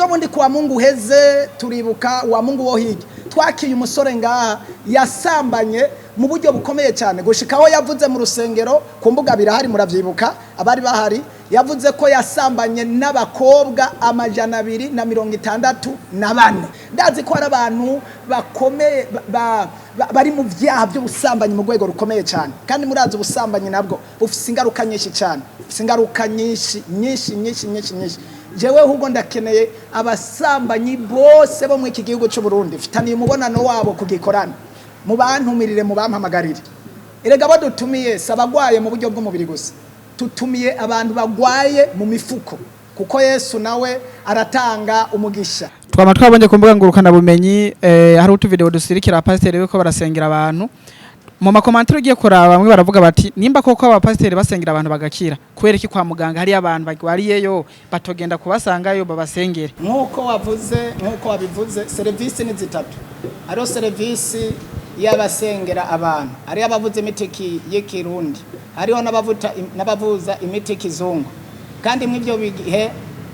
Ejo bundi kuwa Mungu uheze, turibuka wa Mungu wo hirya, twakiye umusore ngaha yasambanye mu buryo bukomeye cyane, gushika aho yavuze mu rusengero, ku mbuga birahari, muravyibuka abari bahari. Yavuze ko yasambanye n'abakobwa 264. Ndazi ko hari abantu bakomeye bari mu vyaha by'ubusambanyi mu rwego rukomeye cyane. Kandi murazi, ubusambanyi nabwo bufise ingaruka nyinshi cyane, bufise ingaruka nyinshi nyinshi nyinshi nyinshi nyinshi. Jewe ahubwo ndakeneye abasambanyi bose bo muri iki gihugu cy'u Burundi mfitaniye umubonano wabo kugikorana, mubantumirire, mubampamagarire. Erega abo dutumiye si abagwaye mu buryo bw'umubiri gusa, tutumiye abantu bagwaye mu mifuko, kuko Yesu nawe aratanga umugisha. Twama twabonye ku mbuga ngurukanabumenyi hari utuvideo dusirikira abapasiteri bariko barasengera abantu. Mu ma commentaires ugiye kuraba, bamwe baravuga bati: "Nimba koko abapasiteri basengera abantu bagakira, kubera iki kwa muganga hariyo abantu bagwariyeyo batogenda kubasangayo babasengere?" Nk'uko wavuze, nk'uko wabivuze, serivisi ni zitatu. Hariho serivisi y'abasengera abantu, hariho abavuza imiti y'ikirundi, hariho n'abavuza imiti y'ikizungu. Kandi mw'ibyo bihe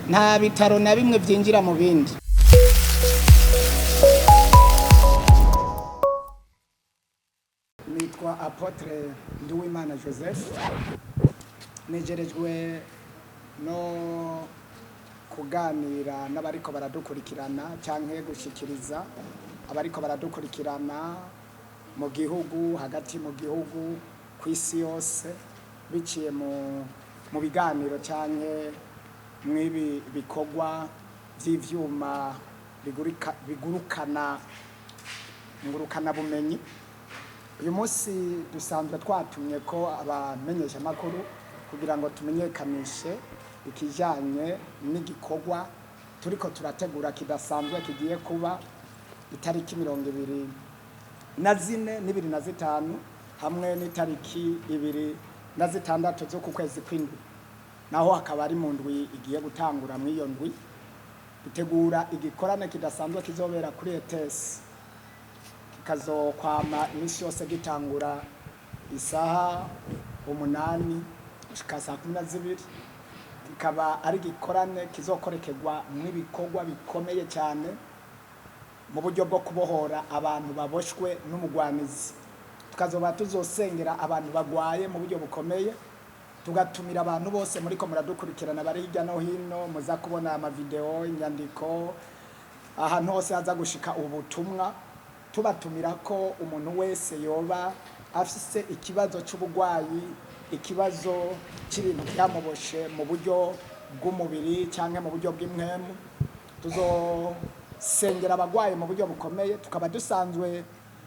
nta bitaro na bimwe byinjira mu bindi. Nitwa Apôtre Nduwimana Joseph, negerejwe no kuganira n'abariko baradukurikirana canke gushikiriza abariko baradukurikirana mu gihugu hagati, mu gihugu, ku isi yose, biciye mu biganiro canke mw'ibi bikorwa vy'ivyuma bigurukana ngurukana bumenyi. Uyu munsi dusanzwe twatumye ko abamenyeshamakuru kugira ngo tumenyekanishe ikijyanye n'igikorwa turiko turategura kidasanzwe, kigiye kuba itariki 24 na 25 hamwe n'itariki 26 z'uku kwezi kw'indwi, naho hakaba ari mu ndwi igiye gutangura. Muri iyo ndwi dutegura igikorane kidasanzwe kizobera kuri ETS, kikazokwama iminsi yose gitangura isaha 8 gushika saa 12, kikaba ari igikorane kizokorekerwa n'ibikorwa bikomeye cyane mu buryo bwo kubohora abantu baboshwe n'umugwanizi. Tukazoba tuzosengera abantu bagwaye mu buryo bukomeye. Tugatumira abantu bose muriko muradukurikirana bari hirya no hino, muza kubona amavideo, inyandiko, ahantu hose haza gushika ubutumwa, tubatumira ko umuntu wese yoba afise ikibazo c'ubugwayi, ikibazo c'ibintu byamuboshe mu buryo bw'umubiri cyangwa mu buryo bw'impwemu, tuzosengera abagwayi mu buryo bukomeye. Tukaba dusanzwe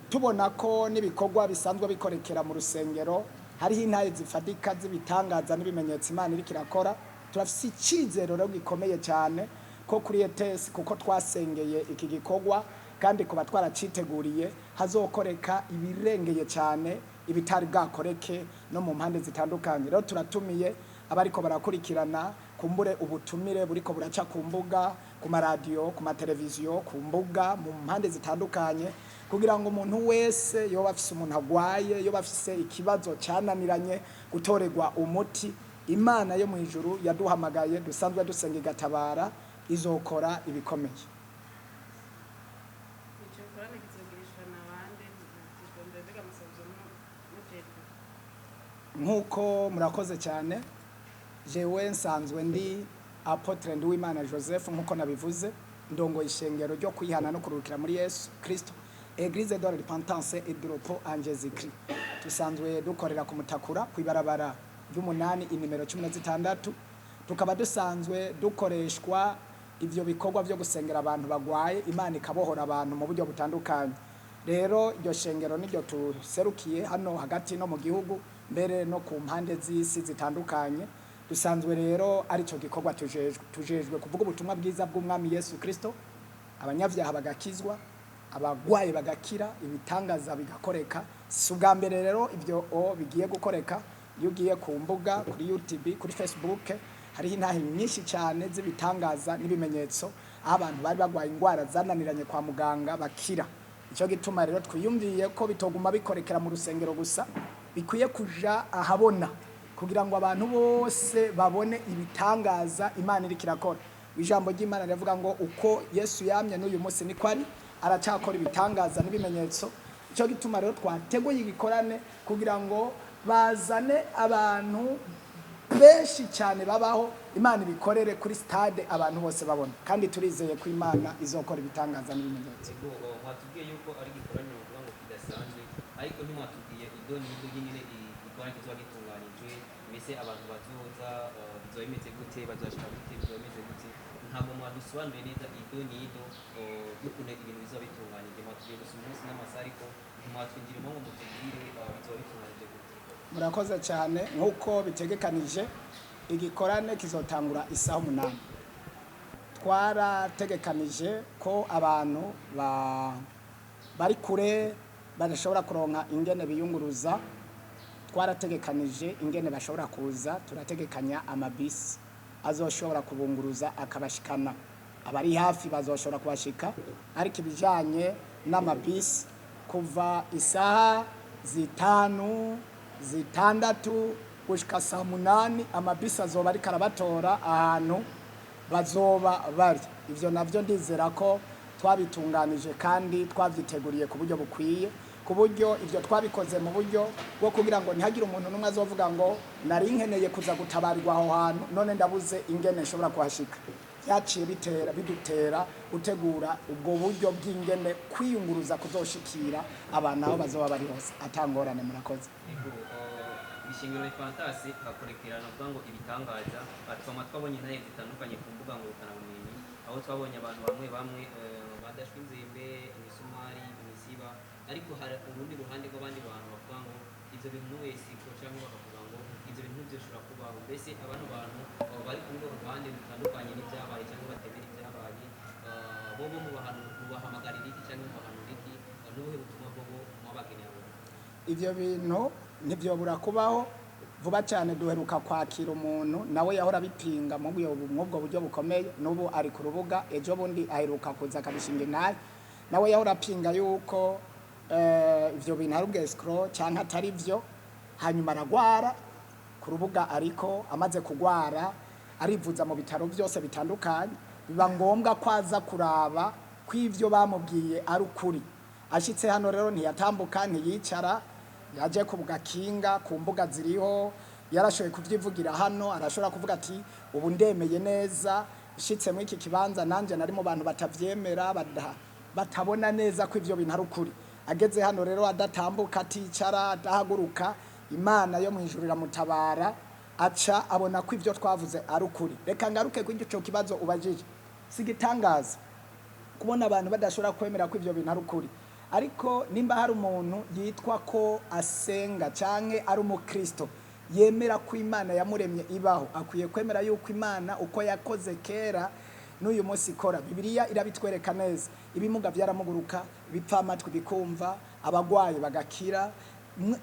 tubona ko n'ibikorwa bisanzwe bikorekera mu rusengero hariho intahe zifatika z'ibitangaza n'ibimenyetso Imana iriko irakora. Turafise icizero rero gikomeye cyane ko kuri ETS, kuko twasengeye iki gikorwa kandi kuba twaraciteguriye, hazokoreka ibirengeye cyane ibitari bwakoreke no mu mpande zitandukanye. Rero turatumiye abariko barakurikirana, kumbure ubutumire buriko buraca ku mbuga, ku maradiyo, ku mateleviziyo, ku mbuga, mu mpande zitandukanye, kugira ngo umuntu wese yoba afise umuntu agwaye, yoba afise ikibazo cyananiranye gutorerwa umuti, Imana yo mu ijuru yaduhamagaye dusanzwe dusenga igatabara, izokora ibikomeye. Ico gikorane kizogirishwa na bande? Mbega musanzwe mujejwe? Nk'uko murakoze cyane. Jewe nsanzwe ndi Apôtre Nduwimana Joseph, nk'uko nabivuze, ndongoye ishengero ryo kwihana no kuruhukira muri Yesu Kristo, Église de la Repentance et de Repos en Jésus Christ. Dusanzwe dukorera ku Mutakura, ku ibarabara ry'umunani, inimero 16. Tukaba dusanzwe dukoreshwa ivyo bikorwa byo gusengera abantu bagwaye, Imana ikabohora abantu mu buryo butandukanye. Rero iryo shengero niryo tuserukiye hano hagati no mu gihugu, mbere no ku mpande z'isi zitandukanye. Dusanzwe rero aricyo gikorwa tujejwe. Tujejwe kuvuga ubutumwa bwiza bw'Umwami Yesu Kristo, abanyabyaha bagakizwa, abagwaye bagakira, ibitangaza bigakoreka. Si ubwa mbere rero ibyo bigiye gukoreka. Iyo ugiye ku mbuga, kuri YouTube, kuri Facebook, hariho intahe nyinshi cyane z'ibitangaza n'ibimenyetso, aho abantu bari bagwaye indwara zananiranye kwa muganga bakira. Icyo gituma rero twiyumviye ko bitoguma bikorekera mu rusengero gusa, bikwiye kuja ahabona kugira ngo abantu bose babone ibitangaza Imana iriko irakora. Ijambo ry'Imana riravuga ngo uko Yesu yamye n'uyu munsi niko ari, aracyakora ibitangaza n'ibimenyetso. Icyo gituma rero twateguye igikorane kugira ngo bazane abantu benshi cyane babaho, Imana ibikorere kuri stade abantu bose babona, kandi turizeye ko Imana izokora ibitangaza n'ibimenyetso. Ego, mwatubwiye yuko ari igikorane bavuga ngo kidasanzwe, ariko ntimwatubwiye ido n'ido nyine igikorane kizoba gitunganijwe. Mbese abantu bazoza, bizoba bimeze gute? Bazoshika gute? Bizoba bimeze gute? Ntabwo mwadusobanuriye neza ido n'ido y'ukuntu ibintu bizoba bitunganije. Mwatubwiye gusa umunsi n'amasaha, ariko ntimwatwinjiramo ngo mutubwire bizoba bitunganije gute. Murakoze cyane. Nk'uko bitegekanije, igikorane kizotangura isaha 8. Twarategekanije ko abantu bari kure badashobora kuronka ingene biyunguruza, twarategekanije ingene bashobora kuza. Turategekanya amabisi azoshobora kubunguruza akabashikana. Abari hafi bazoshobora kubashika, ariko ibijanye n'amabisi, kuva isaha 5, 6 gushika saa 8, amabisi azoba ariko arabatora ahantu bazoba bari. Ivyo navyo ndizera ko twabitunganije kandi twavyiteguriye ku buryo bukwiye, ku buryo ivyo twabikoze mu buryo bwo kugira ngo ntihagire umuntu n'umwe azovuga ngo nari nkeneye kuza gutabarirwa aho hantu, none ndabuze ingene nshobora kuhashika. Byaciye bitera bidutera gutegura ubwo buryo bw'ingene kwiyunguruza kuzoshikira abantu aho bazoba bari hose atangorane. Murakoze. Ego, ishingiro Fantasi hakorekerana kuvuga ngo ibitangaza. Twama twabonye intare zitandukanye ku mbuga ngurukanabumenyi, aho twabonye abantu bamwe bamwe badashwe inzembe, imisumari, imisiba, ariko hari urundi ruhande rw'abandi bantu bavuga ngo ivyo bintu wese ko, cyangwa bakavuga ngo ivyo bintu byoshobora kubaho. Mbese abantu bantu bari kuri urwo ruhande rutandukanye n'ibyabaye cyangwa batemera ibyabaye, bo bo mubahamagarira iki cyangwa mubahanura iki? N'ubuhe butumwa bwo bo mwabagenera abo? Ivyo bintu ntivyobura kubaho. Vuba cyane duheruka kwakira umuntu nawe yahora abipinga mu bwo buryo bukomeye, n'ubu ari ku rubuga. Ejo bundi aheruka kuza akabishinga intare, nawe yahora apinga yuko ivyo bintu ari ubwescro canke atari vyo. Hanyuma aragwara ku rubuga, ariko amaze kugwara arivuza mu bitaro byose bitandukanye, biba ngombwa ko aza kuraba ko ivyo bamubwiye ari ukuri. Ashitse hano rero ntiyatambuka, ntiyicara, yaje ku gakinga ku mbuga ziriho, yarashoboye kuvyivugira hano. Arashobora kuvuga ati ubu ndemeye neza, nshitse muri iki kibanza nanje nari mu bantu batavyemera, batabona neza ko ivyo bintu ari ukuri. Ageze hano rero adatambuka, aticara, adahaguruka, Imana yo mu ijuru iramutabara, aca abona ko ivyo twavuze ari ukuri. Reka ngaruke kuri ico kibazo ubajije. Si igitangaza kubona abantu badashobora kwemera ko ivyo bintu ari ukuri, ariko nimba hari umuntu yitwa ko asenga canke ari umukristo yemera ko Imana yamuremye ibaho, akwiye kwemera yuko Imana uko yakoze kera n'uyu munsi ikora. Bibiliya irabitwereka neza: ibimuga byaramuguruka, ibipfamatwi bikumva, abagwayi bagakira.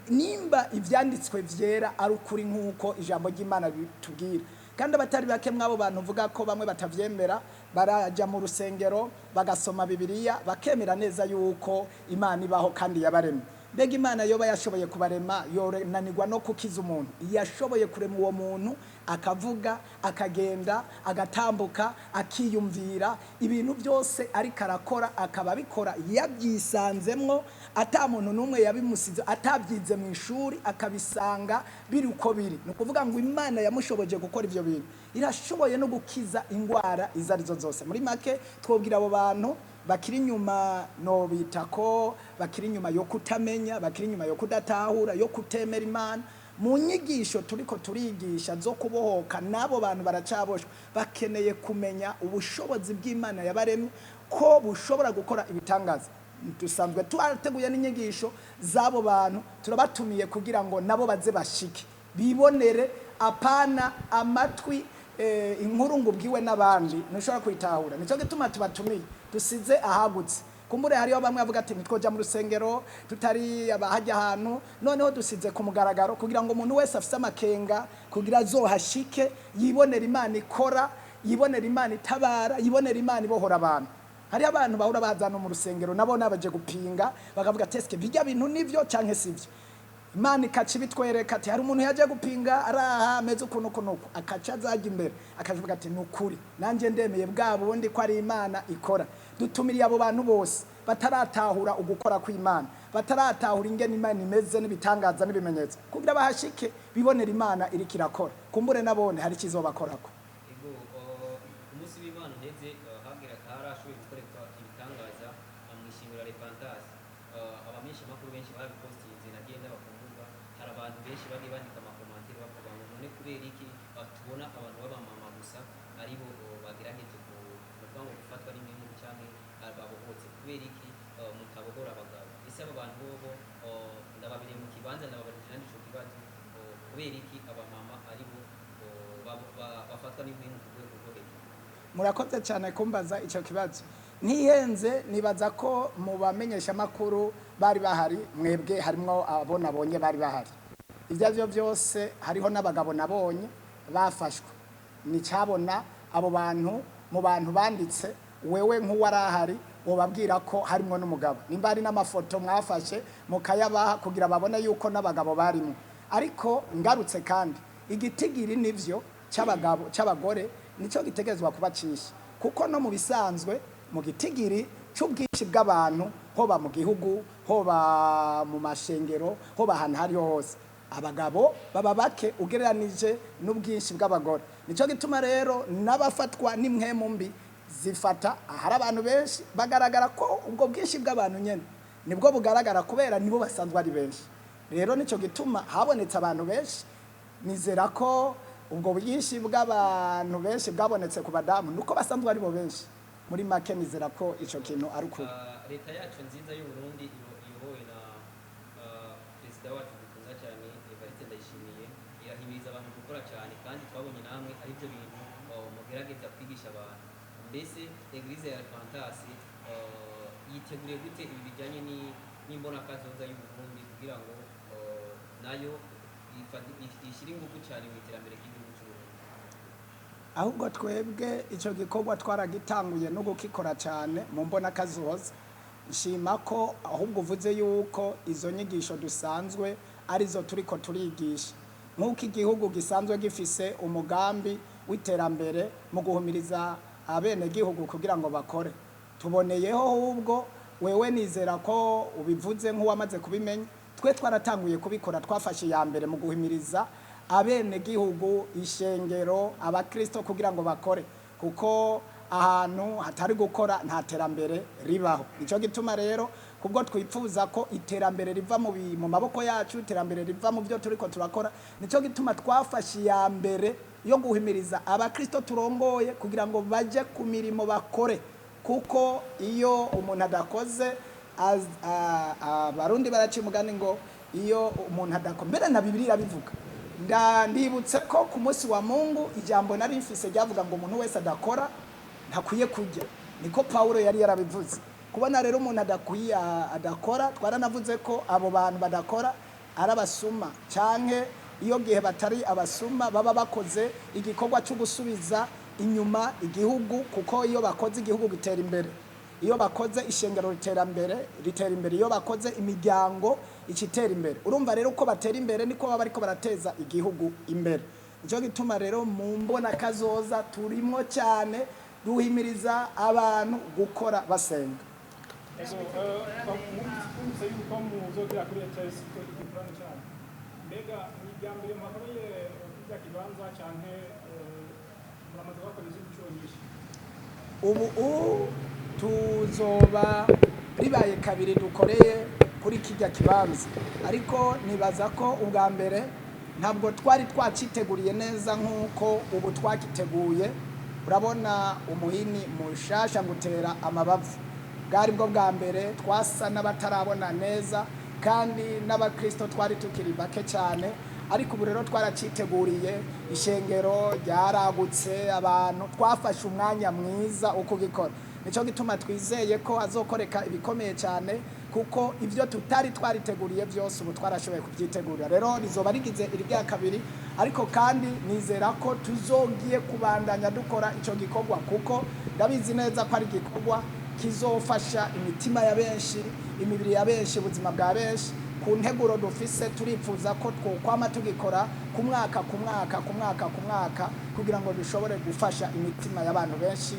Nimba ivyanditswe vyera ari ukuri nk'uko ijambo ry'Imana bitubwira, kandi abatari bake mw'abo bantu uvuga ko bamwe batavyemera baraja mu rusengero bagasoma Bibiliya, bakemera neza yuko Imana ibaho kandi yabaremye. Mbega Imana yoba yashoboye kubarema yorananirwa no kukiza umuntu yashoboye kurema uwo muntu akavuga, akagenda, agatambuka, akiyumvira ibintu byose ariko arakora, akaba abikora yabyisanzemwo, ata muntu n'umwe yabimusize, atabyize mu ishuri, akabisanga biri uko biri? Ni ukuvuga ngo Imana yamushoboje gukora ibyo bintu irashoboye no gukiza indwara izo arizo zose. Muri make, twobwira abo bantu bakiri inyuma, no bita ko bakiri inyuma yo kutamenya, bakiri inyuma yo kudatahura, yo kutemera Imana, mu nyigisho turiko turigisha zo kubohoka, n'abo bantu baracaboshwe, bakeneye kumenya ubushobozi bw'Imana yabaremye ko bushobora gukora ibitangaza. Dusanzwe twateguye n'inyigisho z'abo bantu, turabatumiye kugira ngo nabo baze bashike bibonere, apana amatwi. Inkuru ngo ubwiwe n'abandi ntushobora kuyitahura. Nicyo gituma tubatumiye, dusize ahagutse. Kumbure hariho bamwe bavuga ati ntitwoja mu rusengero tutari abahajya ahantu, noneho dusize ku mugaragaro kugira ngo umuntu wese afise amakenga kugira azohashike, yibonera Imana ikora, yibonera Imana itabara, yibonera Imana ibohora abantu. Hariho abantu bahora baza no mu rusengero, nabo nabaje gupinga, bakavuga ati eske bijya bintu nivyo canke sivyo? Imana ikaca ibitwereka ati hari umuntu yaje gupinga araha ameze ukuntu uku n'uku, akaca azajya imbere akavuga ati ni ukuri nanjye ndemeye bwa bundi ko ari Imana ikora. Dutumiriye abo bantu bose bataratahura ugukora kw'Imana, bataratahura ingene Imana imeze n'ibitangaza n'ibimenyetso, kugira bahashike bibonera Imana iriko irakora, kumbure nabone hari ikizobakorako. Ego, umunsi w'Imana uheze hagira harashoboye gukoreka ibitangaza mu ishingiro la Repentance. Abamenyeshamakuru benshi barabipostinze, nagiye ndaba ku mbuga, hari abantu benshi bagiye bandika ama commentaires bavuga ngo none kubera iki tubona abantu b'abamama gusa aribo bagerageje ku bavuga ngo gufatwa n'impwemu canke babohotse, kubera iki mutabohora abagabo? Ese abo bantu bobo, ndababiriye mu kibanza, ndababarije nandi ico kibazo, kubera iki abamama aribo bafatwa n'impwemu ku rwego rwo hejuru? Murakoze cyane kumbaza icyo kibazo. Ntihenze, nibaza ko mu bamenyeshamakuru bari bahari mwebwe harimwo abo nabonye bari bahari. Ibyo ari byo byose hariho n'abagabo nabonye bafashwe. Nicyabona abo bantu mu bantu banditse, wewe nk'uwari ahari wobabwira ko harimwo n'umugabo, nimba hari n'amafoto mwafashe mukayabaha kugira babone yuko n'abagabo barimo. Ariko ngarutse kandi igitigiri nivyo cy'abagabo cy'abagore nicyo gitegerezwa kuba cyinshi, kuko no mu bisanzwe mu gitigiri cy'ubwinshi bw'abantu, hoba mu gihugu, hoba mu mashengero, hoba ahantu hariho hose, abagabo baba bake ugereranije n'ubwinshi bw'abagore. Nicyo gituma rero n'abafatwa n'impwemu mbi zifata ahari abantu benshi, bagaragara ko ubwo bwinshi bw'abantu nyene nibwo bugaragara kubera nibo basanzwe ari benshi. Rero nicyo gituma habonetse abantu benshi. Nizera ko ubwo bwinshi bw'abantu benshi bwabonetse ku badamu nuko basanzwe aribo benshi. Muri make nizera ko ico kintu ari ukuri. Leta yacu nziza y'u Burundi iyobowe na perezida wacu dukunda cyane Evariste Ndayishimiye irahimiriza abantu gukora cyane, kandi twabonye namwe ari byo bintu mugerageza kwigisha abantu. Mbese Église ya Repentance yiteguriye gute ibi bijyanye n'imbonakazoza y'u Burundi kugira ngo nayo ishyire ingufu cyane mu iterambere ry'igihugu cy'u Burundi? Ahubwo twebwe icyo gikorwa twaragitanguye no gukikora cyane mu mbonakazoza. Nshima ko ahubwo uvuze yuko izo nyigisho dusanzwe arizo turiko turigisha, nk'uko igihugu gisanzwe gifise umugambi w'iterambere mu guhumiriza abenegihugu kugira ngo bakore. Tuboneyeho ahubwo wewe nizera ko ubivuze nk'uwamaze kubimenya, twe twaratanguye kubikora, twafashe iya mbere mu guhimiriza abenegihugu, ishengero, abakristo kugira ngo bakore, kuko ahantu hatari gukora nta terambere ribaho. Nicyo gituma rero kubwo twipfuza ko iterambere riva mu maboko yacu, iterambere riva mu byo turiko turakora, nicyo gituma twafashe iya mbere yo guhimiriza abakristo turongoye kugira ngo baje ku mirimo bakore, kuko iyo umuntu adakoze Abarundi baraca umugani ngo iyo umuntu adakora, mbere na Bibiliya irabivuga. Ndibutse ko ku munsi wa Mungu ijambo nari mfise ryavuga ngo umuntu wese adakora ntakwiye kurya, niko Paulo yari yarabivuze. Kubona rero umuntu adakwiye adakora, twaranavuze ko abo bantu badakora ari abasuma, canke iyo gihe batari abasuma baba bakoze igikorwa cyo gusubiza inyuma igihugu, kuko iyo bakoze igihugu gitera imbere, iyo bakoze ishengero ritera imbere, iyo bakoze imiryango ikitera imbere. Urumva rero uko batera imbere niko baba bariko barateza igihugu imbere. Nicyo gituma rero mu mbona kazoza turimo cyane duhimiriza abantu gukora basenga. Ego, mwumvise yuko muzogira kuri ETS igikorano cyanyu. Mbega ni irya mbere muhakoreye kirya kibanza canke muramaze kuhakora izindi nshuro nyinshi? Ubu tuzoba ribaye kabiri dukoreye kuri kijya kibanza, ariko nibaza ko ubwa mbere ntabwo twari twaciteguriye neza nk'uko ubu twakiteguye. Urabona umuhini mushasha ngutera amabavu. Bwari bwo bwa mbere twasa n'abatarabona neza, kandi n'abakristo twari tukiri bake cyane. Ariko ubu rero twaraciteguriye, ishengero ryaragutse, abantu twafashe umwanya mwiza wo kugikora. Nicyo gituma twizeye ko azokoreka ibikomeye cyane, kuko ibyo tutari twariteguriye byose ubu twarashoboye kubyitegurira. Rero rizoba rigize irya kabiri, ariko kandi nizera ko tuzogiye kubandanya dukora icyo gikorwa, kuko ndabizi neza ko ari igikorwa kizofasha imitima ya benshi, imibiri ya benshi, ubuzima bwa benshi. Ku nteguro dufise, turifuza ko twokwama tugikora ku mwaka, ku mwaka, ku mwaka, ku mwaka, kugira ngo dushobore gufasha imitima y'abantu benshi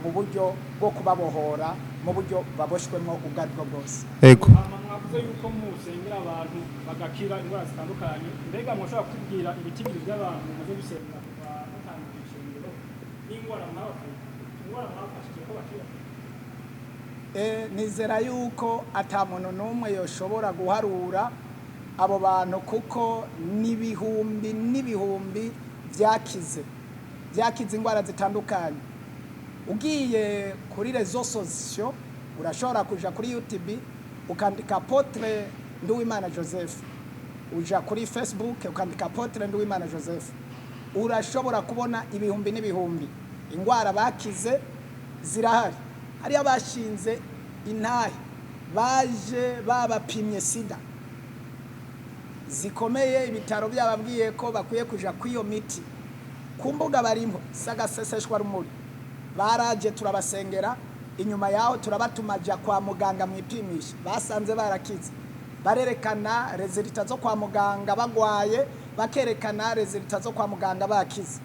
mu buryo bwo kubabohora mu buryo baboshwemo ubwo aribwo bwose. Hama mwavuze yuko musengera abantu bagakira indwara zitandukanye. Mbega mushobora kutubwira ibitigiri by'abantu mumaze gusengera kuva mutangira ishengero, n'indwara mwabafashije, indwara mwabafashije ko bakira? Nizera yuko ata muntu n'umwe yoshobora guharura abo bantu, kuko n'ibihumbi n'ibihumbi byakize indwara zitandukanye. Ugiye kuri réseaux sociaux, urashobora kuja kuri YouTube ukandika Apôtre Nduwimana Joseph, uja kuri Facebook ukandika Apôtre Nduwimana Joseph, urashobora kubona ibihumbi n'ibihumbi indwara bakize zirahari. Hariyo abashinze intahe baje babapimye sida zikomeye, ibitaro byababwiye ko bakwiye kuja kw'iyo miti. Ku mbuga barimo sagaseseshwa rumuri, baraje turabasengera, inyuma yaho turabatuma ja kwa muganga mwipimisha, basanze barakize. Barerekana résultats zo kwa muganga bagwaye, bakerekana résultats zo kwa muganga bakize.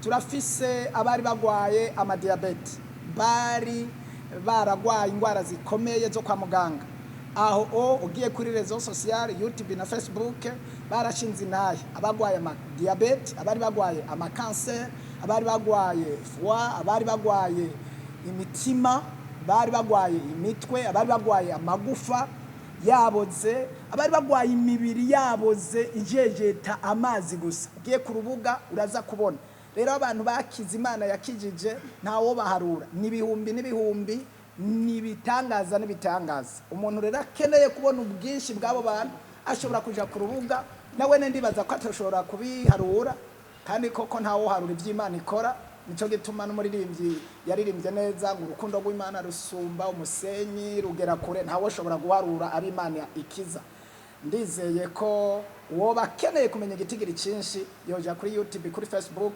Turafise abari bagwaye amadiyabete, bari baragwaye indwara zikomeye zo kwa muganga. Aho o ugiye kuri réseaux sociaux, YouTube na Facebook, barashinze intahe abagwaye amadiyabete, abari bagwaye amakanseri, abari bagwaye foie, abari bagwaye imitima, bari bagwaye imitwe, abari bagwaye amagufa yaboze, abari bagwaye imibiri yaboze ijejeta amazi gusa. Ugiye ku rubuga uraza kubona. Rero abantu bakize, Imana yakijije, ntawo baharura, ni ibihumbi n'ibihumbi, ni ibitangaza n'ibitangaza. Umuntu rero akeneye kubona ubwinshi bw'abo bantu ashobora kuja ku rubuga. Nawe ndibaza ko atashobora kubiharura, kandi koko ntawoharura iby'Imana ikora. Nico gituma n'umuririmbyi yaririmbye neza ngo urukundo rw'Imana rusumba umusenyi, rugera kure, ntawe ushobora guharura abo Imana ikiza. Ndizeye ko uwoba akeneye kumenya igitigiri cyinshi yoja kuri YouTube, kuri Facebook,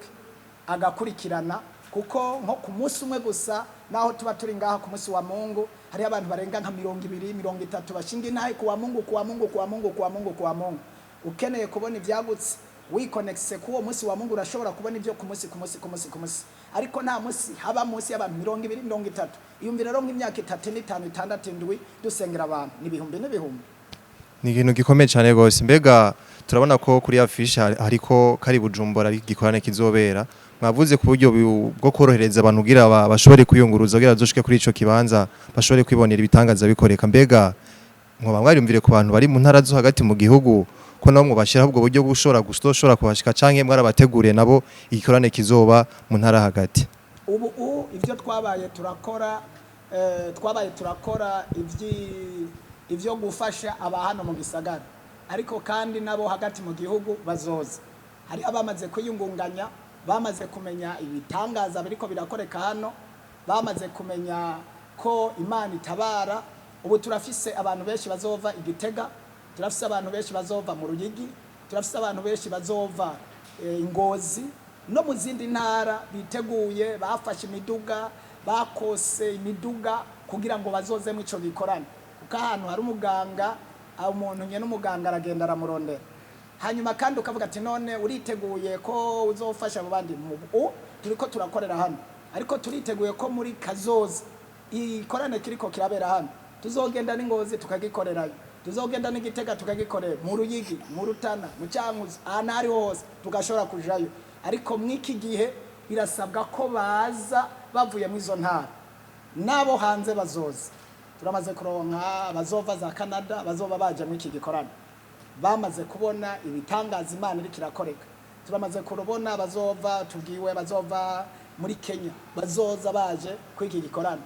agakurikirana, kuko nko ku munsi umwe gusa, naho tuba turi ngaha ku munsi wa Mungu, hariho abantu barenga nka 20, 30 bashinga intahe ku wa Mungu, ku wa Mungu, ku wa Mungu, ku wa Mungu, ku wa Mungu. Ukeneye kubona ibyagutse, wikonekise k'uwo munsi wa Mungu, urashobora kubona ibyo ku munsi, ku munsi, ku munsi, ku munsi. Ariko nta munsi haba munsi y'abantu 20, 30. Iyumvira rero nk'imyaka 3, 5, 6, 7 dusengera abantu, ni ibihumbi n'ibihumbi. Ni ikintu gikomeye cyane rwose. Mbega turabona ko kuri affiche hariko kari Bujumbura, ari igikorane kizobera. Mwavuze ku buryo bwo korohereza abantu kugira bashobore kwiyunguruza kugira bazoshike kuri ico kibanza, bashobore kwibonera ibitangaza bikoreka. Mbega mwoba mwariyumvire ku bantu bari mu ntara zo hagati mu gihugu, ko nabo mwobashiraho ubwo buryo bwo gushobora kuhashika, canke mwarabateguriye nabo igikorane kizoba mu ntara hagati? Ubu ibyo twabaye turakora, twabaye turakora ivyo gufasha aba hano mu gisagara, ariko kandi nabo hagati mu gihugu bazoza. Hari abamaze kwiyungunganya, bamaze kumenya ibitangaza biriko birakoreka hano, bamaze kumenya ko Imana itabara. Ubu turafise abantu benshi bazova i Gitega, turafise abantu benshi bazova mu Ruyigi, turafise abantu benshi bazova i Ngozi no mu zindi ntara, biteguye, bafashe imiduga, bakose imiduga kugira ngo bazoze mu ico gikorane, kuko ahantu hari umuganga, aho umuntu nyene umuganga aragenda aramurondera. Hanyuma kandi ukavuga ati none uriteguye ko uzofasha abo bandi? Mu turiko turakorera hano, ariko turiteguye ko muri kazoza ikorane kiriko kirabera hano tuzogenda n'Ingozi tukagikorerayo, tuzogenda n'Igitega tukagikorera, mu Ruyigi, mu Rutana, mu Cyankuzo, ahantu aho ariho hose tugashobora kujayo. Ariko mw'iki gihe birasabwa ko baza bavuye mu izo ntara. N'abo hanze bazoza, turamaze kuronka abazova za Canada, bazoba baje muri iki gikorane, bamaze kubona ibitangaza Imana iriko irakoreka. Turamaze kurubona bazova, tubwiwe bazova muri Kenya, bazoza baje kuri iki gikorane.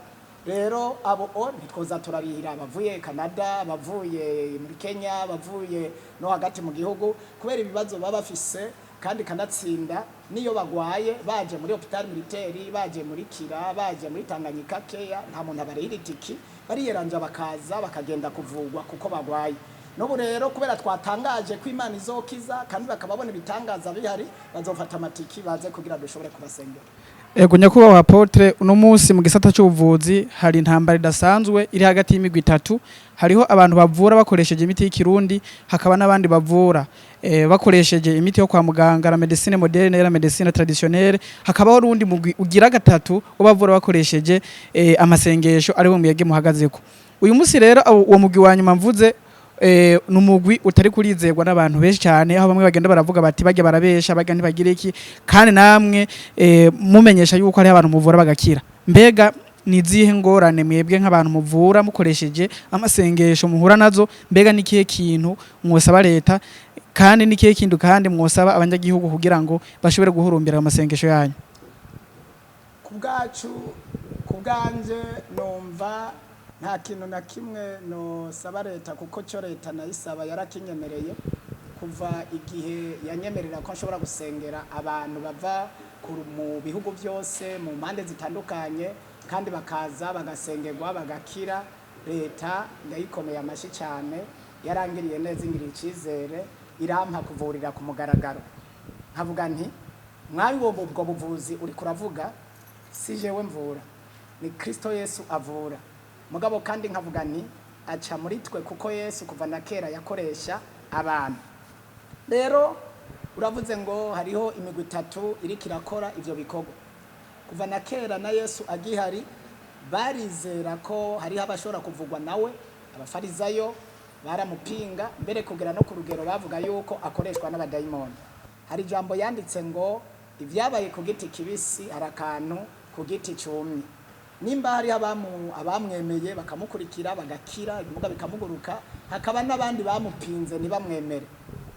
Rero abo o ntitwoza turabihira, abavuye Canada, abavuye muri Kenya, abavuye no hagati mu gihugu, kubera ibibazo baba bafise. Kandi kanatsinda niyo bagwaye baje muri hôpital militaire, baje muri Kira, baje muri Tanganyika Keya, nta muntu abarihira itiki, bariyeranja bakaza bakagenda kuvugwa kuko bagwaye. N'ubu rero kubera twatangaje ko Imana izokiza, kandi bakababona ibitangaza bihari, bazofata amatiki baze kugira dushobore kubasengera. Ego nyakubahwa apôtre, uno munsi mu gisata cy'ubuvuzi hari intambara idasanzwe iri hagati y'imigwi itatu. Hariho abantu bavura bakoresheje imiti y'ikirundi, hakaba n'abandi bavura bakoresheje imiti yo kwa muganga, la médecine moderne, la médecine traditionnelle, hakabaho n'uwundi mugwi ugira gatatu wo bavura bakoresheje amasengesho, ari wo muyege muhagazeko uyu munsi. Rero uwo mugwi wa nyuma mvuze ni umugwi utari kurizerwa n'abantu benshi cyane, aho bamwe bagenda baravuga bati bajya barabesha, bajya ntibagira iki, kandi namwe mumenyesha yuko hariho abantu muvura bagakira. Mbega ni izihe ngorane mwebwe nk'abantu muvura mukoresheje amasengesho muhura nazo? Mbega ni ikihe kintu mwosaba leta, kandi ni ikihe kintu kandi mwosaba abanyagihugu kugira ngo bashobore guhurumbira ayo masengesho yanyu? Ku bwacu, ku bwanje, numva nta kintu na kimwe nosaba leta, kuko cyo leta nayisaba yarakinyemereye kuva igihe yanyemerera ko nshobora gusengera abantu bava mu bihugu byose, mu mpande zitandukanye, kandi bakaza bagasengerwa bagakira. Leta ndayikomeye amashyi cyane, yarangiriye neza, ingiriye icyizere, irampa kuvurira ku mugaragaro. Nkavuga nti mwari ubwo buvuzi uri kuravuga, si jewe mvura, ni Kristo Yesu avura. Mugabo kandi nkavuga nti aca muri twe, kuko Yesu kuva na kera yakoresha abantu. Rero uravuze ngo hariho imigwi itatu iriko irakora ivyo bikorwa. Kuva na kera na Yesu agihari, barizera ko hariho abashobora kuvugwa nawe. Abafarizayo baramupinga mbere kugera no ku rugero bavuga yuko akoreshwa n'abadayimoni. Hari ijambo yanditse ngo ibyabaye ku giti kibisi hari akantu ku giti cumye. Nimba hariho abamwemeye bakamukurikira bagakira, ibimuga bikamuguruka, hakaba n'abandi bamupinze ntibamwemere,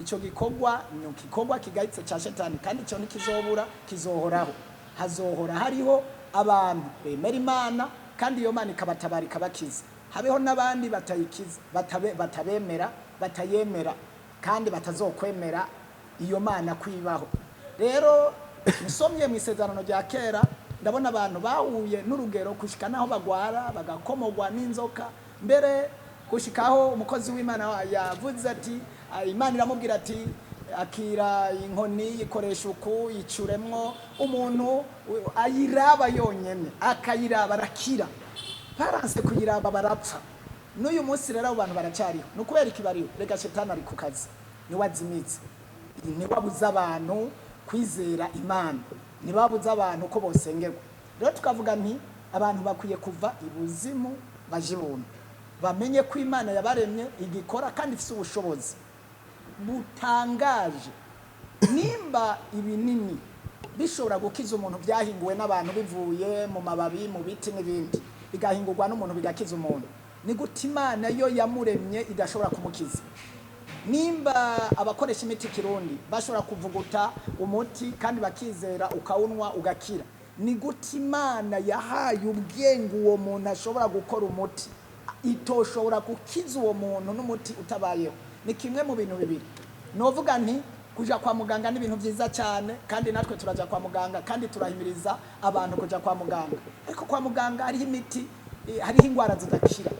icyo gikorwa ni igikorwa kigayitse cya shetani, kandi icyo ntikizobura, kizohoraho. Hazohora hariho abantu bemera Imana kandi iyo Mana ikabatabara, ikabakiza, habeho n'abandi batayikiza, batabemera, batayemera kandi batazokwemera iyo Mana kwibaho. Rero nsomye mu Isezerano rya Kera, ndabona abantu bahuye n'urugero gushika naho bagwara bagakomogwa n'inzoka, mbere gushikaho umukozi w'Imana yavuze ati Imana iramubwira ati akira inkoni, ikoresha uku, yicuremwo umuntu ayiraba yonyene, akayiraba arakira. Baranse kuyiraba barapfa. N'uyu munsi rero abo bantu baracyariho. Ni ukubera iki bariho? Rega shetani ari ku kazi, niwe azimitse, niwe abuza abantu kwizera Imana, niwe abuza abantu ko bosengerwa. Rero tukavuga nti abantu bakwiye kuva ibuzimu baje ibuntu, bamenye ko Imana yabaremye igikora kandi ifise ubushobozi butangaje. Nimba ibinini bishobora gukiza umuntu, byahinguwe n'abantu, bivuye mu mababi, mu biti n'ibindi, bigahingurwa n'umuntu bigakiza umuntu, ni gute Imana yo yamuremye idashobora kumukiza? Nimba abakoresha imiti kirundi bashobora kuvuguta umuti kandi bakizera, ukawunywa ugakira, ni gute Imana yahaye ubwenge uwo muntu ashobora gukora umuti itoshobora gukiza uwo muntu n'umuti utabayeho? Ni kimwe mu bintu bibiri. Novuga nti kuja kwa muganga ni ibintu byiza cyane, kandi natwe turaja kwa muganga, kandi turahimiriza abantu kuja kwa muganga. Ariko kwa muganga hariho imiti, hariho indwara zidakira.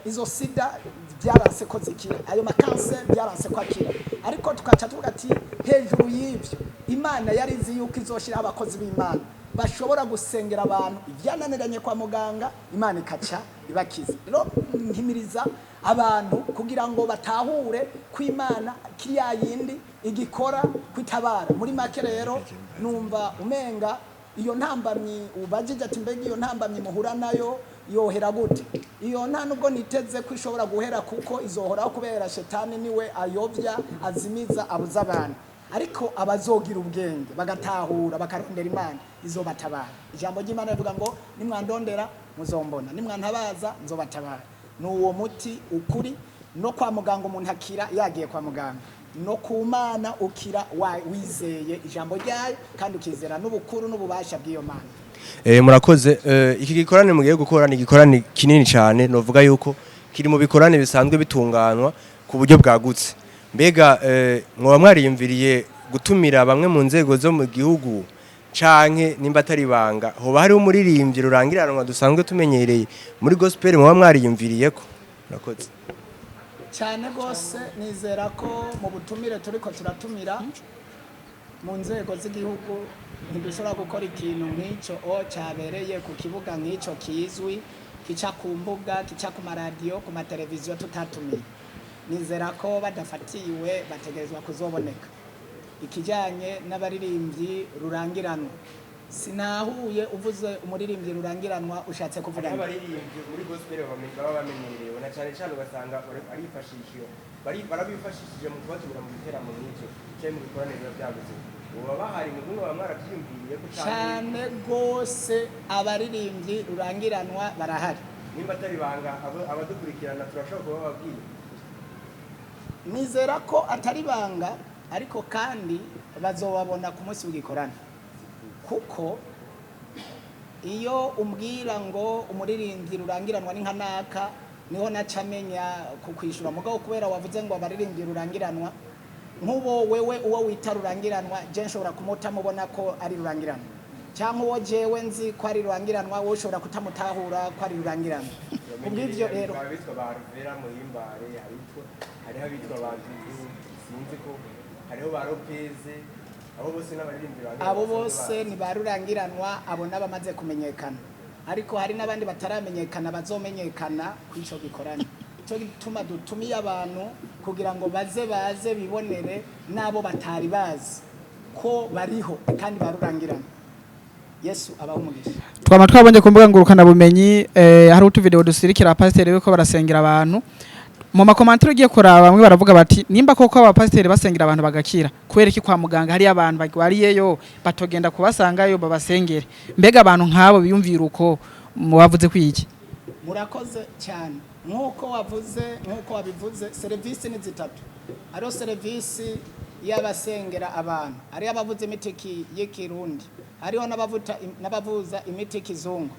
Izo sida byaranse ko zikira, ayo makanseri byaranse ko akira. Ariko tukaca tuvuga ati hejuru y'ibyo, Imana yari izi yuko izoshiraho abakozi b'Imana bashobora gusengera abantu ibyananiranye kwa muganga, Imana ikaca ibakiza. Rero nkimiriza abantu kugira ngo batahure ko Imana kiriya yindi igikora kwitabara. Muri make rero numva umenga iyo ntambamyi ubajije ati mbega iyo ntambamyi muhura nayo yohera gute, iyo nta nubwo niteze ko ishobora guhera, kuko izohoraho, kubera shetani niwe ayobya, azimiza, abuza abantu. Ariko abazogira ubwenge bagatahura, bakarondera Imana, izobatabara. Ijambo ry'Imana rivuga ngo nimwandondera muzombona, nimwantabaza nzobatabara. Ni uwo muti ukuri. No kwa muganga umuntu akira yagiye kwa muganga, no ku Mana ukira wizeye ijambo ryayo kandi ukizera n'ubukuru n'ububasha bw'iyo Mana. Murakoze. Iki gikorane mugiye gukora ni igikorane kinini cyane, novuga yuko kiri mu bikorane bisanzwe bitunganwa ku buryo bwagutse. Mbega mwoba mwariyumviriye gutumira bamwe mu nzego zo mu gihugu, canke nimba atari ibanga, hoba hariho umuririmbyi rurangiranwa dusanzwe tumenyereye muri gospel mwoba mwariyumviriye ko? Murakoze. Cyane rwose. Nizera ko mu butumire turiko turatumira Mu nzego z'igihugu ntidushobora gukora ikintu nk'icyo o cyabereye ku kibuga nk'icyo kizwi, kica ku mbuga, kica ku maradiyo, ku mateleviziyo, tutatumiye. Nizera ko badafatiwe bategerezwa kuzoboneka. Ikijyanye n'abaririmbyi rurangiranwa, sinahuye. Uvuze umuririmbyi rurangiranwa ushatse kuvuga Hariho ngo? Abaririmbyi muri gospel baba bamenyerewe na cyane cyane, ugasanga barifashishije, barabifashishije mu kubatumira mu biteramo nk'ibyo cyangwa mu bikorane biba byagutse. Ubu baba bahari mu baba mwarabyiyumviriye ko canke? Cyane rwose, abaririmbyi rurangiranwa barahari. Nimba atari ibanga, abadukurikirana turashobora kuba bababwiye? Nizera ko atari ibanga, ariko kandi bazobabona ku munsi w'igikorane, kuko iyo umbwira ngo umuririmbyi rurangiranwa ni nka naka, niho naca amenya kukwishura. Mugabo kubera wavuze ngo abaririmbyi rurangiranwa, nk'uwo wewe uwo wita rurangiranwa, je nshobora kumutamubona ko ari rurangiranwa, cyangwa uwo jewe nzi ko ari rurangiranwa, wowe ushobora kutamutahura ko ari rurangiranwa. Kubw'ivyo rero, Hari abitwa ba Ruvera Muhimbare, hariho abitwa ba Dudu, sinzi ko hariho ba Lopeze. Abo bose n'abaririmbyi ba Abo bose ni ba rurangiranwa. Abo n'abamaze kumenyekana, ariko hari n'abandi bataramenyekana bazomenyekana kuri ico gikorane. Ico gituma dutumiye abantu kugira ngo baze bibonere n'abo batari bazi ko bariho kandi ba rurangiranwa. Yesu abaho umugisha. Twama twabonye ku mbuga ngurukanabumenyi, hari utuvideo dusirikira pasiteri ko barasengera abantu. Mu ma commentaires ugiye kuraba, bamwe baravuga bati nimba koko abapasiteri basengera abantu bagakira, kubera iki kwa muganga hariyo abantu bagwariyeyo batogenda kubasangayo babasengere? Mbega abantu nk'abo biyumvira uko mubavuze kwiki? Murakoze cyane. Nk'uko wavuze, nk'uko wabivuze, serivisi ni zitatu. Hariho serivisi y'abasengera abantu, hariho abavuza imiti y'ikirundi, hariho n'abavuza imiti y'ikizungu.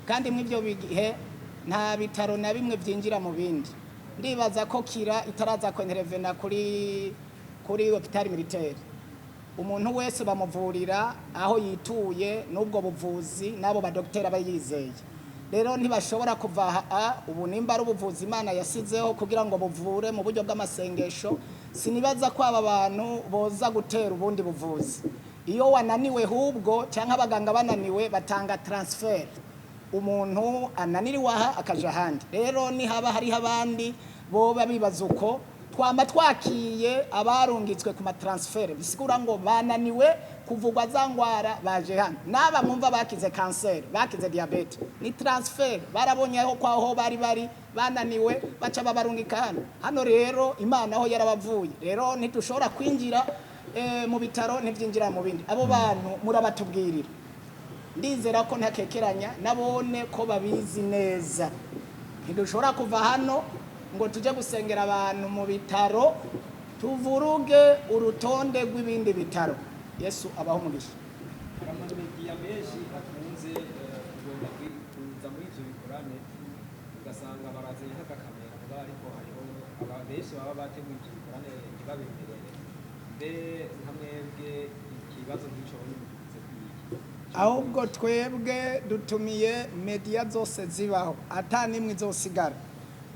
Kandi muri ibyo bihe nta bitaro na bimwe byinjira mu bindi. Ndibaza ko kira itaraza kwenterevena kuri hôpital militaire. Umuntu wese bamuvurira aho yituye n'ubwo buvuzi n'abo badogiteri aba yizeye. Rero ntibashobora kuva aha ubu. Nimba ari ubuvuzi Imana yasizeho kugira ngo buvure mu buryo bw'amasengesho, sinibaza ko aba bantu boza gutera ubundi buvuzi. Iyo wananiwe hubwo cyangwa abaganga bananiwe, batanga transfert, umuntu ananiriwe aha akaja ahandi. Rero nihaba hariho abandi boba bibaza uko, twama twakiye abarungitswe ku ma transferts, bisigura ngo bananiwe kuvugwa za ngwara, baje hano. N'aba mwumva bakize kanseri, bakize diabète, ni transfert. Barabonye aho kwaho bari bananiwe, baca babarungika hano. Hano rero Imana aho yarabavuye. Rero ntidushobora kwinjira mu bitaro, ntibyinjira mu bindi. Abo bantu murabatubwirira. Ndizera ko ntakekeranya nabone ko babizi neza. Ntidushobora kuva hano ngo tujye gusengera abantu mu bitaro, tuvuruge urutonde rw'ibindi bitaro. Yesu abaho umugisha. Hari amamediya menshi akunze kugomba kuza muri ivyo bikorane, ugasanga barazanye nk'agakamera mugabo, ariko hariho benshi baba bateguye ivyo bikorane ntibabemerere. Mbe nka mwebwe ikibazo nk'ico mugize kwiki? Ahubwo twebwe dutumiye mediya zose zibaho, ata n'imwe izosigara.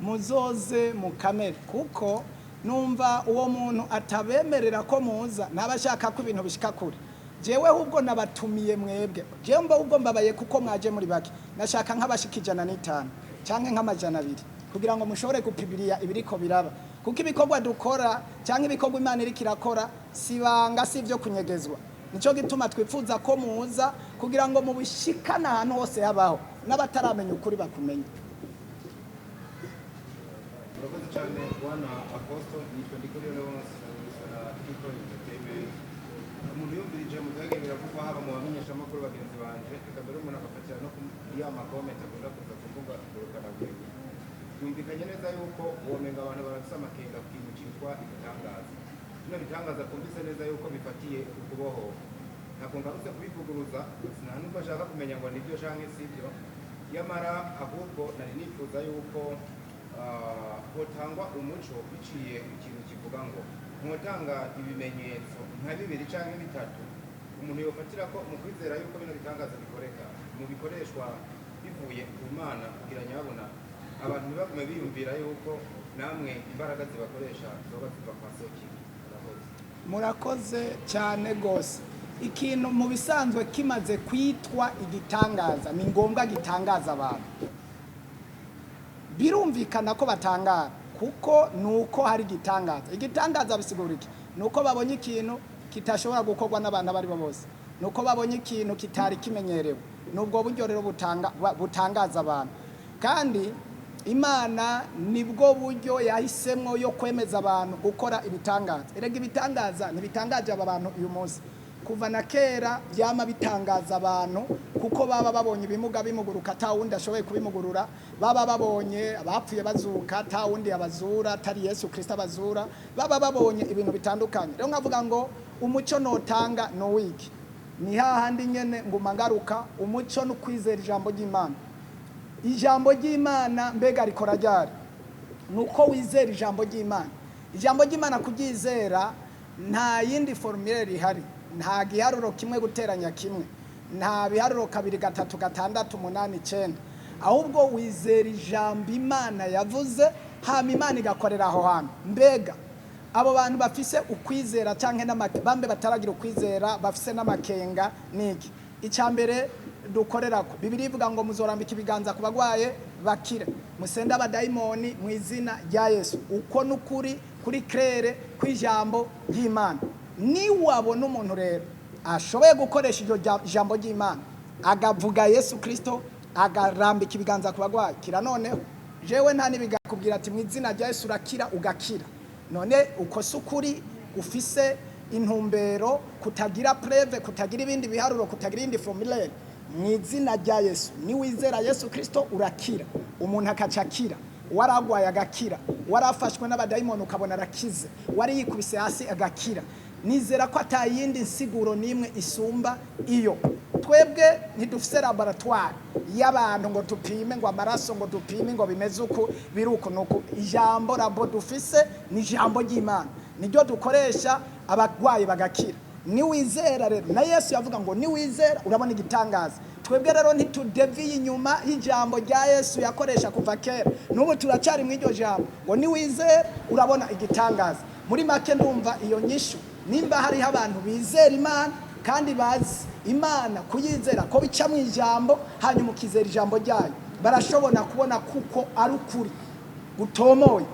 Muzoze mu kamere, kuko numva uwo muntu atabemerera ko muza ntaba ashaka ko ibintu bishika kure. Jewe ahubwo nabatumiye mwebwe. Jewe mba ahubwo mbabaye kuko mwaje muri bake. Nashaka nk'abashika 150 canke nk'200 kugira ngo mushobore gupibiriya ibiriko biraba, kuko ibikorwa dukora cyangwa ibikorwa Imana iriko irakora si banga, si ibyo kunyegezwa. Nico gituma twifuza ko muza kugira ngo mubishikane ahantu hose habaho, n'abataramenya ukuri bakumenye. Murakoze cyane, bwana Apostle. Nitwa Ndikuriyo Leonce na People Entertainment. Umuntu yumvirije mu byagiye biravugwa, haba mu bamenyeshamakuru bagenzi banje, reka mbere umuntu agafatira no kuri ya ma comments akunda kuza ku mbuga ngurukanabumenyi, byumvikanye neza yuko womenga abantu barafise amakenga ku kintu citwa ibitangaza. Bino bitangaza twumvise neza yuko bifatiye ku kubohoka. Ntabwo ngarutse kubivuguruza, nta nubwo nshaka kumenya ngo nibyo canke sibyo. Yamara ahubwo nari nifuza yuko hotangwa umuco biciye ku kintu kivuga ngo mwotanga ibimenyetso nka bibiri canke bitatu umuntu yofatira ko mu kwizera yuko bino bitangaza bikoreka mu bikoreshwa bivuye ku Mana, kugira nyabona abantu ntibagume biyumvira yuko namwe imbaraga zibakoresha zoba ziva kwa Sekibi. Murakoze. Murakoze cyane rwose. Ikintu mu bisanzwe kimaze kwitwa igitangaza, ni ngombwa gitangaza abantu. Birumvikana ko batangara, kuko ni uko hari igitangaza. Igitangaza bisigura iki? Ni uko babonye ikintu kitashobora gukorwa n'abantu abo ari bo bose, ni uko babonye ikintu kitari kimenyerewe. Ni ubwo buryo rero butangaza abantu. Kandi Imana nibwo buryo yahisemwo yo kwemeza abantu gukora ibitangaza. Erega ibitangaza ntibitangaje aba bantu uyu munsi, kuva na kera byama bitangaza abantu, kuko baba babonye ibimuga bimuguruka ata wundi ashoboye kubimugurura, baba babonye abapfuye bazuka ata wundi abazura atari Yesu Kristo abazura, baba babonye ibintu bitandukanye. Rero nkavuga ngo umuco notanga ni uwiki? Ni hahandi nyene nguma ngaruka, umuco ni ukwizera ijambo ry'Imana. Ijambo ry'Imana mbega rikora ryari? Ni uko wizera ijambo ry'Imana. Ijambo ry'Imana kuryizera nta yindi formule rihari, nta giharuro kimwe guteranya kimwe, nta biharuro 2 3 6 8 9, ahubwo wizera ijambo Imana yavuze, hama Imana igakorera aho hantu. Mbega abo bantu bafise ukwizera canke bambe bataragira ukwizera, bafise n'amakenga, niki icya mbere dukorerako? Bibiliya ivuga ngo muzorambika ibiganza ku bagwaye bakire, musende abadayimoni mu izina rya Yesu. Uko n'ukuri kuri clair kw'ijambo ry'Imana. Niwabona umuntu rero ashoboye gukoresha iryo jambo ry'Imana, agavuga Yesu Kristo, agarambika ibiganza ku bagwayi, kira. Noneho jewe nta n'ibigakubwira ati mu izina rya Yesu urakira, ugakira. None uko si ukuri ufise intumbero, kutagira preuve, kutagira ibindi biharuro, kutagira iyindi formulaire? Mu izina rya Yesu, niwizera Yesu Kristo urakira. Umuntu akaca akira, waragwaye agakira, warafashwe n'abadayimoni ukabona arakize, wari yikubise hasi agakira. Nizera ko atayindi nsiguro n'imwe isumba iyo. Twebwe ntidufise laboratoire y'abantu ngo dupime ngo amaraso, ngo dupime ngo bimeze uku, biri uku nuku. Ijambo labo dufise ni ijambo ry'Imana, niryo dukoresha, abagwayi bagakira. Niwizera rero, na Yesu yavuga ngo niwizera urabona igitangaza. Twebwe rero ntitudeviye inyuma y'ijambo rya Yesu yakoresha kuva kera, n'ubu turacari mu iryo jambo ngo niwizera urabona igitangaza. Muri make ndumva iyo nyishu, nimba hariho abantu bizera Imana kandi bazi Imana, kuyizera ko bica mu ijambo, hanyuma ukizera ijambo ryayo, barashobora kubona kuko ari ukuri gutomoye.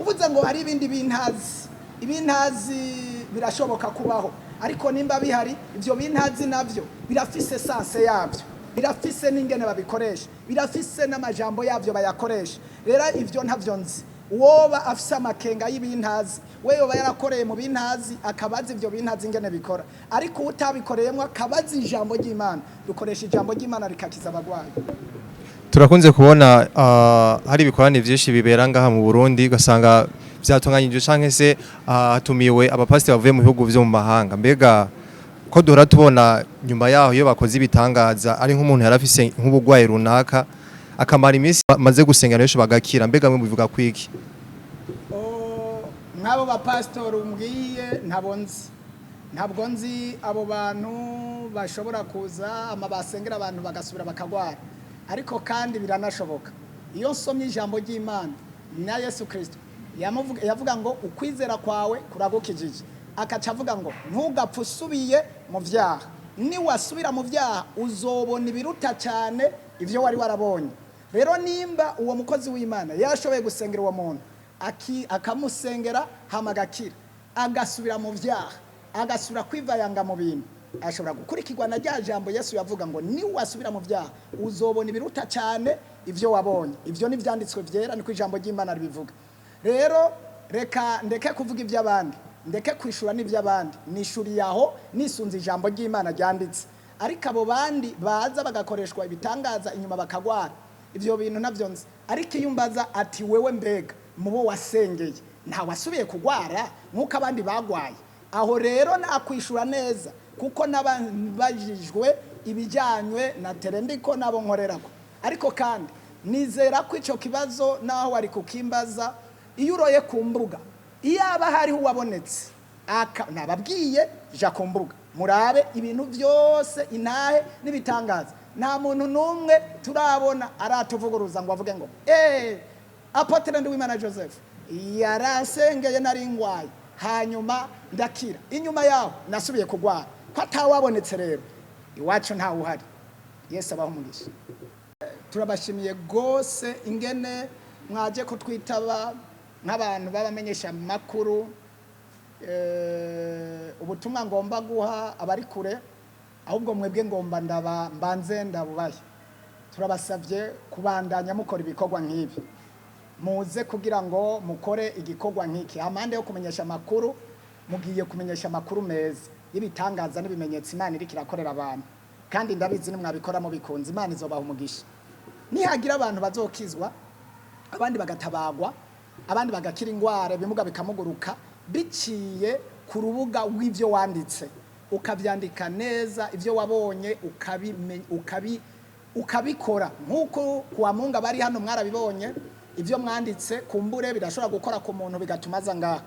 Uvuze ngo hari ibindi bintazi, ibintazi birashoboka kubaho, ariko nimba bihari ibyo bintazi navyo birafise sens yabyo, birafise n'ingene babikoresha, birafise n'amajambo yabyo bayakoresha. Rero ivyo ntavyo nzi. Uwoba afise amakenga y'ibintazi, we yoba yarakoreye mu bintazi, akabaza ivyo bintazi ingene bikora. Ariko utabikoreyemo akabaza ijambo ry'Imana, dukoresha ijambo ry'Imana rikakiza abagwayi. Turakunze kubona hari ibikorane vyinshi bibera ngaha mu Burundi, ugasanga vyatunganyijwe canke se hatumiwe abapasiteri bavuye mu bihugu vyo mu mahanga. Mbega ko duhora tubona nyuma yaho iyo bakoze ibitangaza, ari nk'umuntu yarafise nk'ubugwayi runaka, akamara iminsi maze gusenga benshi bagakira, mbega mwe mubivuga kwiki? Oh, nk'abo bapasitori umbwiye ntabo nzi, ntabwo nzi abo bantu bashobora kuza ama basengera abantu bagasubira bakagwara. Ariko kandi biranashoboka. Iyo nsomye ijambo ry'Imana na Yesu Kristo yavuga ngo ukwizera kwawe kuragukijije, akaca avuga ngo ntugapfe usubiye mu vyaha, niwasubira mu vyaha uzobona ibiruta cyane ibyo wari warabonye. Rero nimba uwo mukozi w'Imana yashoboye gusengera uwo muntu, akamusengera hama agakira, agasubira mu vyaha, agasubira kwivayanga mu bintu, ashobora gukurikirwa na rya jambo Yesu yavuga ngo niwasubira mu vyaha uzobona ibiruta cyane ibyo wabonye. Ibyo ni ibyanditswe byera, niko ijambo ry'Imana ribivuga. Rero reka ndeke kuvuga iby'abandi, ndeke kwishura n'iby'abandi, nishuriye aho nisunze ijambo ry'Imana ryanditse. Ariko abo bandi baza bagakoreshwa ibitangaza inyuma bakagwara, ibyo bintu nabyo nzi. Ariko iyo umbaza ati wewe mbega mubo wasengeye nta wasubiye kugwara nk'uko abandi bagwaye, aho rero nakwishura neza, kuko n'ababajijwe ibijyanywe na terendiko nabo nkorerako. Ariko kandi nizera ko icyo kibazo naho wari kukimbaza, iyo uroye ku mbuga, iyaba hariho uwabonetse, nababwiye ja ku mbuga murabe ibintu byose, intahe n'ibitangaza, nta muntu n'umwe turabona aratuvuguruza ngo avuge ngo apôtre Nduwimana Joseph yarasengeye nari ngwaye. Hanyuma ndakira. Inyuma yaho nasubiye kugwara, ko atawabonetse rero iwacu ntawe uhari. Yesu abaho umugisha. Turabashimiye rwose ingene mwaje kutwitaba nk'abantu b'abamenyesha amakuru. Ubutumwa ngomba guha abari kure, ahubwo mwebwe ngomba ndaba mbanze ndabubahe. Turabasabye kubandanya mukora ibikorwa nk'ibi, muze kugira ngo mukore igikorwa nk'iki. Amande yo kumenyesha amakuru, mugiye kumenyesha amakuru meza y'ibitangaza n'ibimenyetso Imana iriko irakorera abantu, kandi ndabizi nimwabikora mubikunze, Imana izobaha umugisha. Nihagira abantu bazokizwa, abandi bagatabagwa, abandi bagakira ingwara, ibimuga bikamuguruka, biciye ku rubuga rw'ibyo wanditse, ukabyandika neza ibyo wabonye, ukabikora nk'uko kuwa Mungu bari hano mwarabibonye. Ibyo mwanditse kumbure birashobora gukora ku muntu, bigatuma aza ngaha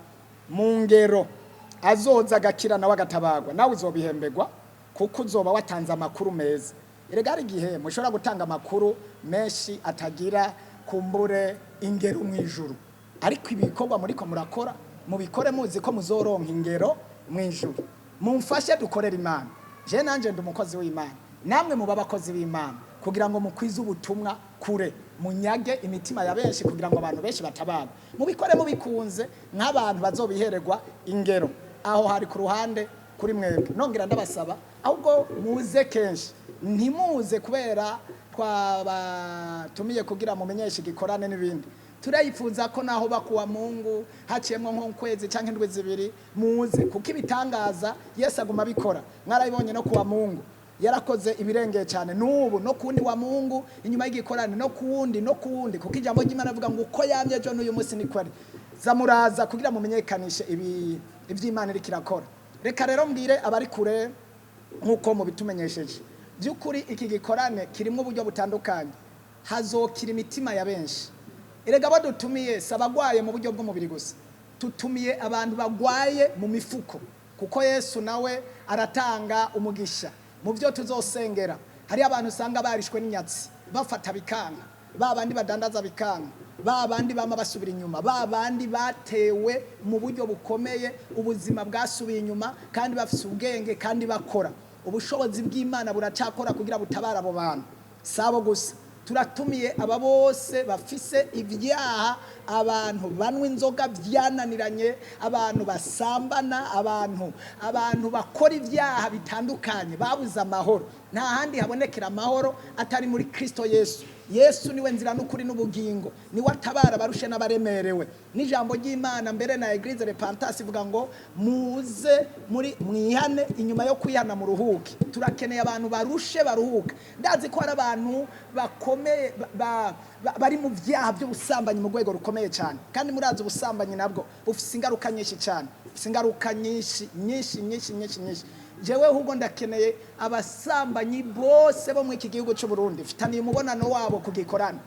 mu ngero, azoza agakira nawe agatabagwa, nawe uzobihemberwa kuko uzoba watanze amakuru meza. Erega hari igihe mushobora gutanga amakuru menshi atagira kumbure ingero mu ijuru, ariko ibikorwa muriko murakora mubikore muzi ko muzoronka ingero mu ijuru. Mumfashe dukorere Imana. Je nanje ndi umukozi w'Imana, namwe muba abakozi b'Imana kugira ngo mukwize ubutumwa kure, munyage imitima ya benshi kugira ngo abantu benshi batabagwe. Mubikore mubikunze nk'abantu bazobihererwa ingero. Aho hari ku ruhande kuri mwebwe. Nongera ndabasaba ahubwo muze kenshi, ntimuze kubera twabatumiye kugira mumenyeshe igikorane n'ibindi. Turayifuza ko naho bakuwa Mungu haciyemwo nk'ukwezi canke indwi 2 muze, kuko ibitangaza Yesu aguma abikora. Mwarabibonye no kuwa Mungu yarakoze ibirengeye cyane, n'ubu no kuwundi wa Mungu inyuma y'igikorane, no kuwundi, no kuwundi, kuko ijambo ry'Imana rivuga ngo uko yamye ejo n'uyu munsi niko ari. Zamuraza kugira mumenyekanishe ibi iby'Imana iriko irakora. Reka rero mbwire abari kure nk'uko mubitumenyesheje, by'ukuri iki gikorane kirimo uburyo butandukanye, hazokira imitima ya benshi. Erega badutumiye si abagwaye mu buryo bw'umubiri gusa, tutumiye abantu bagwaye mu mifuko, kuko Yesu nawe aratanga umugisha. Mu byo tuzosengera hari abantu usanga barishwe n'inyatsi, bafata bikanga, ba bandi badandaza bikanga, ba bandi bama basubira inyuma, ba bandi batewe mu buryo bukomeye, ubuzima bwasubiye inyuma kandi bafise ubwenge kandi bakora. Ubushobozi bw'Imana buracakora kugira butabara abo bantu. Sabo gusa, turatumiye aba bose bafise ibyaha, abantu banywa inzoga byananiranye, abantu basambana, abantu bakora ibyaha bitandukanye, babuze amahoro. Nta handi habonekera amahoro atari muri Kristo Yesu. Yesu niwe nzira n'ukuri n'ubugingo, niwe atabara abarushe n'abaremerewe. N'ijambo ry'Imana mbere na Eglise Repentas ivuga ngo muze muri mwihane, inyuma yo kwihana muruhuke. Turakeneye abantu barushe baruhuka. Ndazi ko hari abantu bakomeye bari mu byaha by'ubusambanyi mu rwego rukomeye cyane, kandi murazi ubusambanyi nabwo bufise ingaruka nyinshi cyane, bufise ingaruka nyinshi nyinshi nyinshi nyinshi nyinshi. Jewe ahubwo ndakeneye abasambanyi bose bo muri iki gihugu cy'u Burundi, mfitaniye umubonano wabo kugikorana,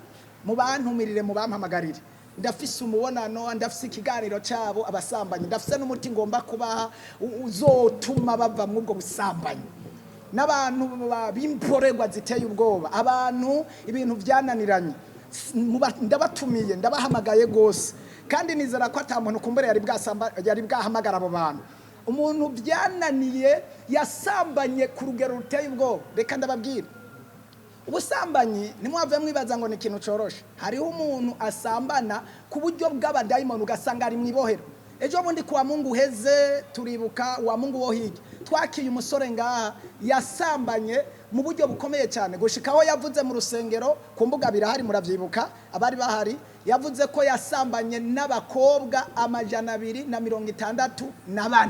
mubantumirire, mubampamagarire. Ndafise umubonano, ndafise ikiganiro cyabo abasambanyi, ndafise n'umuti ngomba kubaha uzotuma bava muri ubwo busambanyi. N'abantu b'imporerwa ziteye ubwoba, abantu ibintu byananiranye, ndabatumiye, ndabahamagaye gose, kandi nizera ko ata muntu kumbure yari bwahamagara abo bantu. Umuntu byananiye yasambanye ku rugero ruteye ubwoba. Reka ndababwira, ubusambanyi ntimwave mwibaza ngo ni ikintu coroshe. Hariho umuntu asambana ku buryo bw'abadayimoni, ugasanga ari mu ibohero. Ejo bundi kuwa Mungu uheze, turibuka wa Mungu wo hirya, twakiye umusore ngaha yasambanye mu buryo bukomeye cyane, gushika aho yavuze mu rusengero, ku mbuga birahari muravyibuka abari bahari, yavuze ko yasambanye n'abakobwa 264,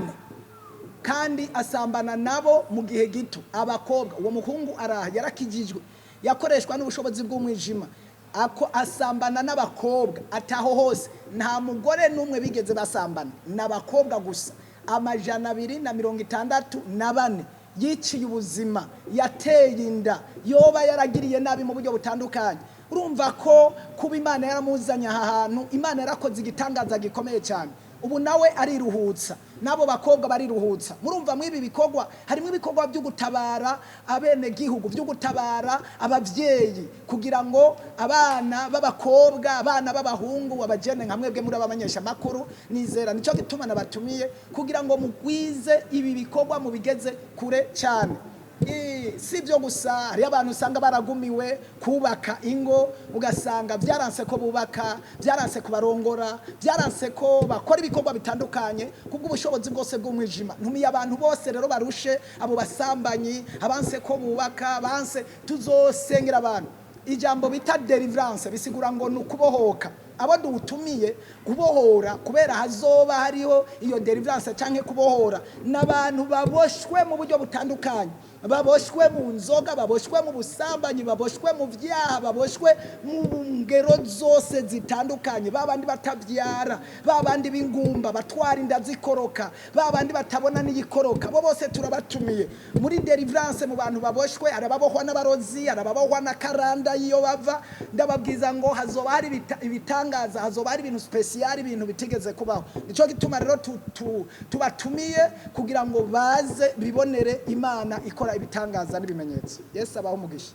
kandi asambana nabo mu gihe gito. Abakobwa, uwo muhungu araha yarakijijwe, yakoreshwa n'ubushobozi bw'umwijima, ako asambana n'abakobwa ataho hose, nta mugore n'umwe bigeze basambana, n'abakobwa gusa 264. Yiciye ubuzima, yateye inda, yoba yaragiriye nabi mu buryo butandukanye. Urumva ko kuba Imana yaramuzanye aha hantu, Imana yarakoze igitangaza gikomeye cyane. Ubu nawe ariruhutsa, n'abo bakobwa bariruhutsa. Murumva mw'ibi bikorwa harimo ibikorwa byo gutabara abenegihugu, byo gutabara abavyeyi, kugira ngo abana b'abakobwa, abana b'abahungu, abajene nka mwebwe muri abamenyesha makuru, nizera nico gituma nabatumiye kugira ngo mugwize ibi bikorwa mubigeze kure cyane. Si ibyo gusa, hariyo abantu usanga baragumiwe kubaka ingo, ugasanga byaranse ko bubaka, byaranse kubarongora, byaranse ko bakora ibikorwa bitandukanye kubw'ubushobozi bwose bw'umwijima. Ntumiye abantu bose rero barushe, abo basambanyi, abanse ko bubaka, banse tuzosengera abantu. Ijambo bita deliverance bisigura ngo ni ukubohoka. Abo dutumiye kubohora, kubera hazoba hariho iyo deliverance canke kubohora, n'abantu baboshwe mu buryo butandukanye, baboshwe mu nzoga, baboshwe mu busambanyi, baboshwe mu vyaha, baboshwe mu ngero zose zitandukanye, babandi batavyara, babandi b'ingumba batwara inda zikoroka, babandi batabona n'iyikoroka, bo bose turabatumiye muri deliverance. Mu bantu baboshwe hari ababohwa n'abarozi, hari ababohwa na karanda y'iyo bava. Ndababwiza ngo hazoba hari ibitangaza, hazoba hari ibintu spécial, ibintu bitigeze kubaho. Nico gituma rero tubatumiye kugira ngo baze bibonere Imana ikora ibitangaza n'ibimenyetso. Yesu abaho umugisha.